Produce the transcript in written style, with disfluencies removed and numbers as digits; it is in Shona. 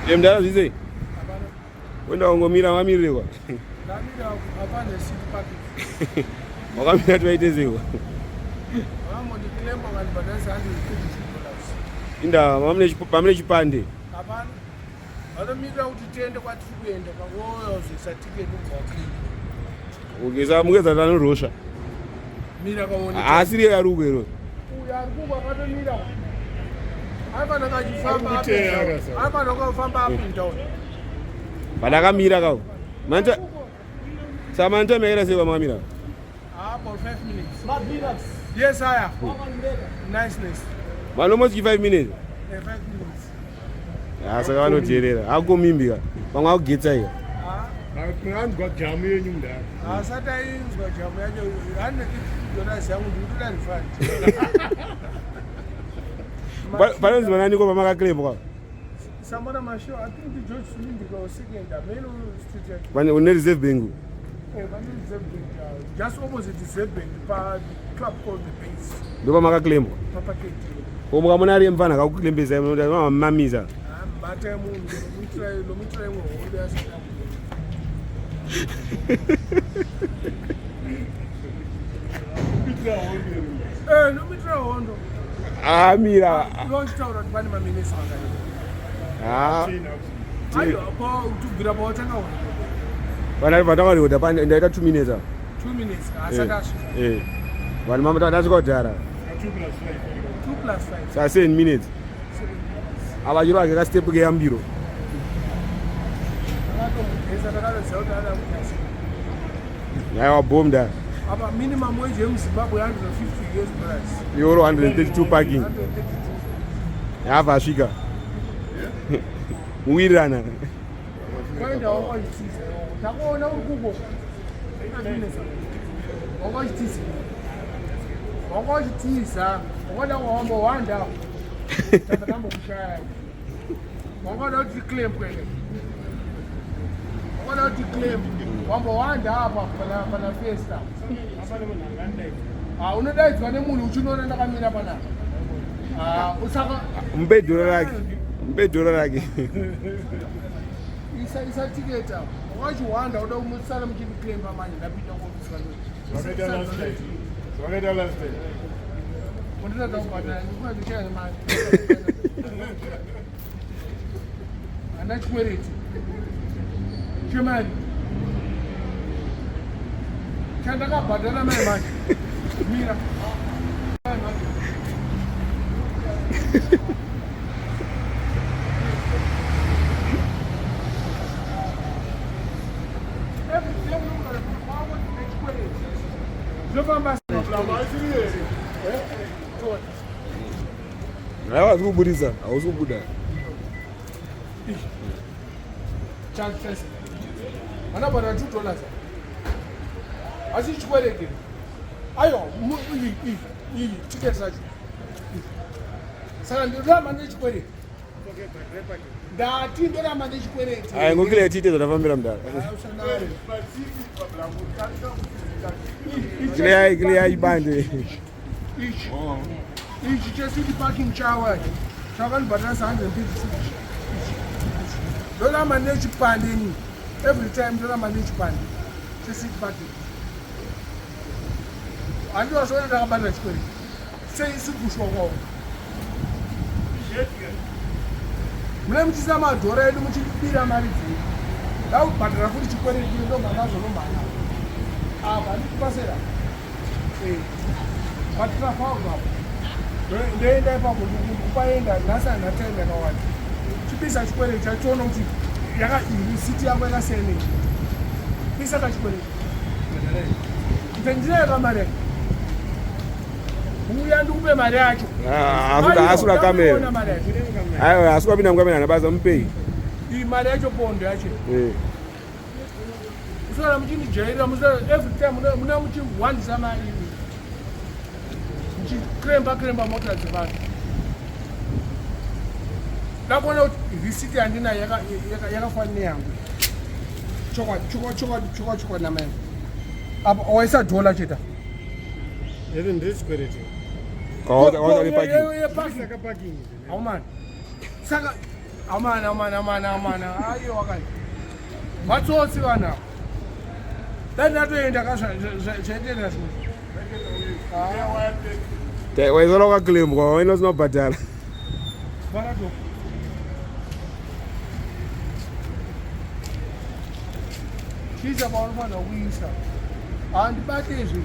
Ye mdara zvisei? Wenda wangomira wamirire kwa. Ndamira hapana seat parking. Wakamira tuwaite sei kwa? Vamoni claim vakandibhadharisa $132. Inda pamune chipande. Hapana. Vanomirira kuti tiende kwatiri kuenda pakuozoisa ticket ubva waclaim. Ugeza mugeza tanorosva. Mira kaone. Asiri ari uko iro. Uyu ari kuko akatomira. Aifanira kachifamba. Aifanira kufamba up and down. Padakamira kawo. Manta Samanta mera sei pamakamira? Ah, about 5 minutes. Yes, I am. Niceness. Almost 5 minutes. Eh, 5 minutes. Ah, saka vanoteerera. Akumimbika. Vamwe akugetsa ika. Anzwa jamu yenyu mudhara. Asati ainzwa jamu yacho $150 yangu ndikutoda refund. Panonzi vananiko pamakaclaim Samora Machel, I think the George Silindika was second, Ameno street yacho. Pane une Reserve Bank. Eh, pane Reserve Bank, just opposite Reserve Bank pa club called the Base. Ndo pamakaclaimwa. Pa packet. Ko mukamona ari mfana akakuclaimbesa munoda mamamisa. Ah, mbata munhu, nomuitira nomuitira imwe hondo yasina. Eh, nomuitira hondo. Ah, mira. Unochitaura kuti pane maminisi akadii. Ah. Aiwa, pa kubvira pawatanga hondo. Vana vatanga recorda pane ndaita 2 minutes apa. 2 minutes asati asvika. Eh. Vanhu mama tasvika kudhara. 2 plus 5. 2 plus 5. Sa 7 minutes. 7 minutes. Ava chiro ake ka step ke yambiro. Akatomugeza takatoziva kuti ada kuita sei. Aiwa bomb da. Apa minimum wage yemuZimbabwe 150 US dollars. Euro 132 parking. 132. Yabva asvika. Muwirirana. Kwaenda wakachitiza. Takuona uri kuko. Wakachitiza. Wakachitiza. Wakada kuhamba wanda. Takambokushaya. Wakada kuti claim kwene. Wakada kuti claim. Wambo wanda apa pana pana festa. Ah, unodaidzwa nemunhu uchinoona ndakamira panapa. Ah, usaka Mupe dhora rake. Mupe dhora rake. isa isa ticket apa. Wachiwanda uda kumusara muchindiclaima manje ndapinda kuofisi Zvakaita last time. Zvakaita last time. Undinoda kubhadhara ndikuchaya mari. Hana chikwereti. Chemari. Chandakabhadhara mai manje. Mira. Mai manje. Zvofamba Aiwa asi kubudisa, hausi kubuda. Vanabhadhara $2 asi chikwereti aiwa iyi tiketi racho saka ndoramba nechikwereti ndati ndoramba nechikwereti Aya ngokile tiite zvatafambira mudhara. Clear clear ibande. Ichi ichi checity parking chawa chakandibhadharisa 136 ndoramba nechipande ini every time ndoramba nechipande checity parking handiwazoona ndakabata chikwereti sei sikushwa kwavo mune muchiisa madhora edu muchibira mari dzenyu ndakubhadhara futi chikwereti ndobva ndazonomhanya apa handikupasera patrafalgar apo ndoenda ipapo ndikupaenda nhasi handina time yakawanda chibisa chikwereti chachiona kuti risiti yako yakasiyana bisa kachikwereti ndinayo kamari yacho uya ndikupe mari yacho. Ah, asura kamera. Aiwa, asura pinda mukamera nabasa mupei. Iyi mari yacho pondo yacho. Eh. Usara muchindijairira musara every time muna muchihwandisa mari imi. Muchikremba kremba mota dzevanhu. Ndakuona kuti receipt yandinayo yakafanana neyangu. Chokwadi, chokwadi, chokwadi, chokwadi, chokwadi namai. Apa waisa dhola chete. Iri ndechikwereti. Kawaza parking. Parking. Haumani. Saka Amana, amana, amana, amana. Aiwa kani. Matsotsi vanhu ava. Dai ndatoenda ka zvaitenda zvimwe. Waizona wakaclaimwa waina usina kubhadhara. Varato. Chiisa paunofanira kuisa. Handibate izvi.